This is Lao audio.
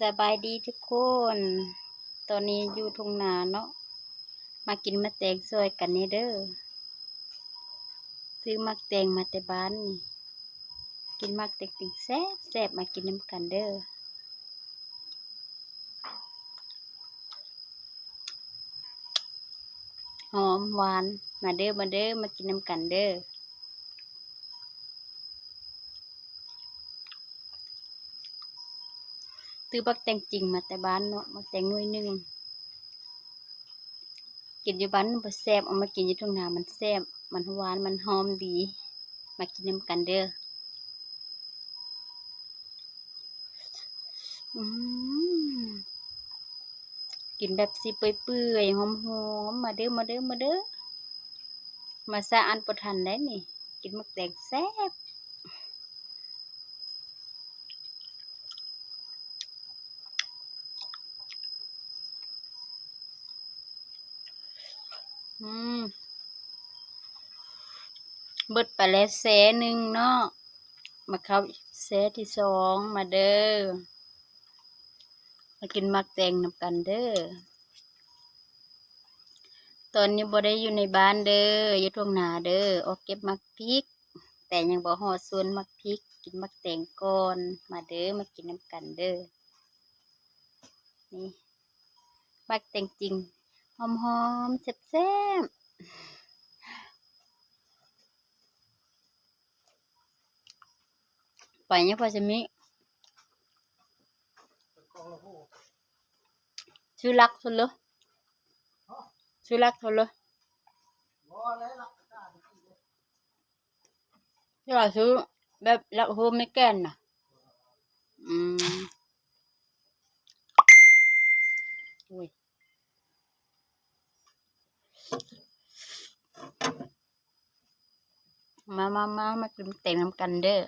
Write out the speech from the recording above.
ສະບາຍດີທຸກຄົນ, ຕອນນີ້ຢູ່ທົ່ງນາເນາະ, ມາກິນໝາກແຕງຊ່ອຍກັນແດ່ເດີ. ຊື້ໝາກແຕງມາແຕ່ບ້ານນີ້, ກິນໝາກແຕງແຊບໆ, ມາກິນນຳກັນເດີ. ຫອມຫວານ, ມາເດີ ມາເດີ ມາກິນນຳກັນເດີ. ຊື້ບັກແຕງຈິງມາແຕ່ບ້ານເນາະ, ບັກແຕງໜ່ວຍໜຶ່ງ. ກິນຢູ່ບ້ານມັນບໍ່ແຊບ, ເອົາມາກິນຢູ່ທົ່ງນາມັນແຊບ, ມັນຫວານ ມັນຫອມດີ. ມາກິນນຳກັນເດີ. ອືມ ກິນແບບຊິເປື່ອຍໆ ຫອມໆ. ມາເດີ ມາເດີ ມາເດີ. ມາຊ້າອ່ານບໍ່ທັນໄດ໋ນີ້, ກິນໝາກແຕງແຊບ. ອືມ ເບິດໄປແລ້ວແຊໜຶ່ງເນາະ, ມາເຂົ້າແຊທີສອງ. ມາເດີ ມາກິນໝາກແຕງນຳກັນເດີ. ຕອນນີ້ບໍ່ໄດ້ຢູ່ໃນບ້ານເດີ, ຢູ່ທົ່ງນາເດີ, ອອກເກັບໝາກພິກ, ແຕ່ຍັງບໍ່ຮອດສວນໝາກພິກ, ກິນໝາກແຕງກ່ອນ. ມາເດີ ມາກິນນຳກັນເດີ. ນີ້ ໝາກແຕງຈິງ ຫອມໆ ແຊບໆ. ໄປຍັງພາຊາມິ ຊື່ລັກໂທເລີ ຊື່ລັກໂທເລີ ທີ່ວ່າຊື້ແບບລັກໂຮມໃນແກ່ນນະ. ອືມ ໂອ້ຍ. ມາ ມາ ມາ ມາກິນແຕງນຳກັນເດີ.